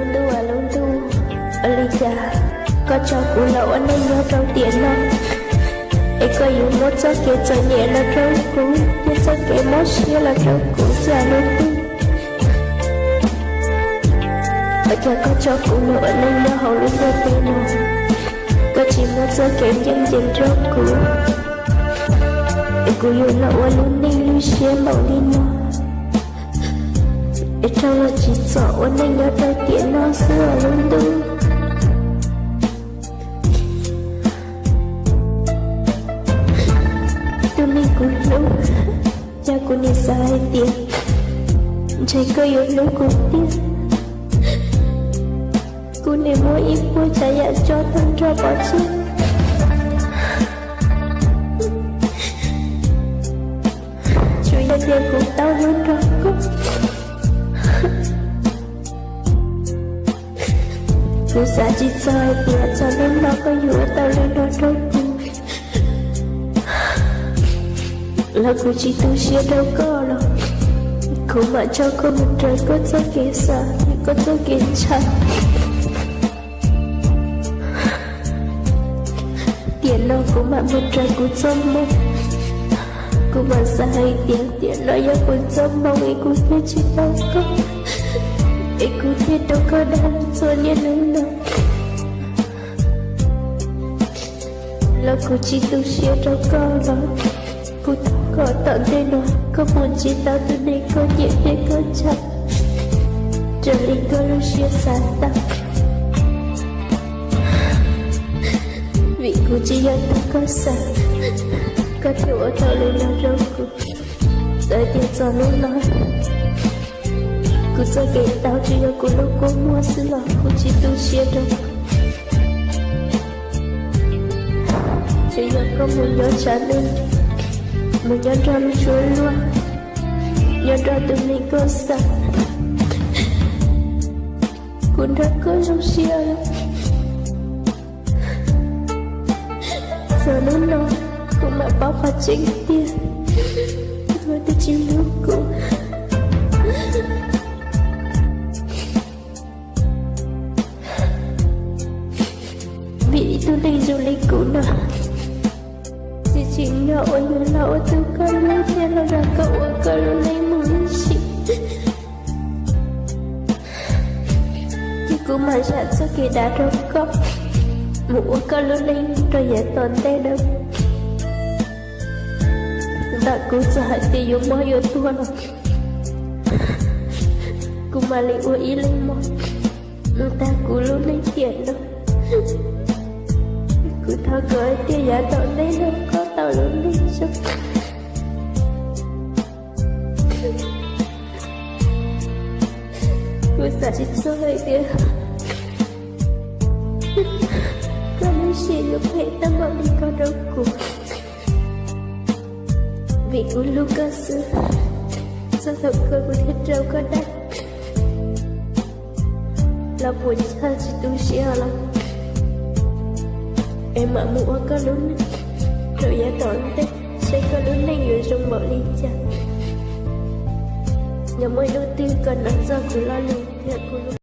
Ntuj aw lub ntuj, ua li cas koj tso kuv los ua neej nyob rau tiam no, es koj yuav muab txoj kev txom nyem no rau kuv, thiab txoj kev mob siab los rau kuv xwb lub ntuj. Ua cas koj tso kuv los ua neej nyob hauv lub ntiaj teb no, koj tsis muab txoj kev ncaj ncees rau kuv, es kuv yuav los ua lub neej lub siab npaum li no, es raug los tsim txom ua neej nyob rau tiam no xwb lub ntuj. Tus neeg kuv hlub, cas kuv nim xav hais tias ntshe koj yuav hlub kuv tiag, kuv nim muab ib puas tsav yam tso tag nrho pov tseg, tsuas yog tias kuv tau hlub nrog koj. Kuv xav tsis txog hais tias txog hnub no koj yuav ua tau li no rau kuv, los kuv tsis tu siab rau koj los kuv mam tso koj mus raws koj txoj kev xav thiab koj txoj kev ntshaw. Tiam no kuv mam mus raws kuv txoj moo, kuv mam xav hais tias tiam no yog kuv txoj moo es kuv thiaj tsis tau koj, es kuv thiaj rau koj dag txhua niaj hnub no. Los kuv tsis tu siab rau koj los, kuv thov koj tom ntej no koj puas ntsib tau tus neeg koj nyiam thiab koj ntshaw raws li koj lub siab xav tau, vim kuv tsis yog tus koj xav, koj thiaj ua tau li no rau kuv. Txawm tias txog hnub no kuv txoj kev tau tsuas yog kuv lub kua muag xwb los kuv tsis tu siab rau. Tsuas yog koj mus nyob tshav ntuj, mus nyob nrog lub suab luag, nyob nrog tus neeg koj xav, kuv nrog koj zoo siab lawm. Txog hnub no kuv mam paub qhov tseeb tiag, koj twb tsis hlub kuv. Vim ib tug neeg zoo li kuv no, tsis tsim nyog uas yuav los ua tus koj hlub thiab los nrog koj ua koj lub neej mus ib sim. Ces kuv mam zam txoj kev dav rau koj, mus ua koj lub neej rau yav tom ntej na. Ntawm kuv txawm hais tias yuav mob yuav tuag los kuv mam li ua ib leeg mob mus tag kuv lub neej tiam no. Kuv thov kom hais tias yav tom ntej no koj tau lub neej zoo. Kuv xav tsis txog hais tias koj lub siab yuav phem tag npaum li ko rau kuv, vim kuv hlub koj xwb. Txog thaum kawg kuv thiaj raug koj dag, los puas yog tsis tu siab los es mam mus ua koj lub neej rau yav tom ntej, saib koj lub neej yuav zoo npaum li cas. Yog muaj ib hnub twg koj hnov txog kuv lo lus thiab kuv lub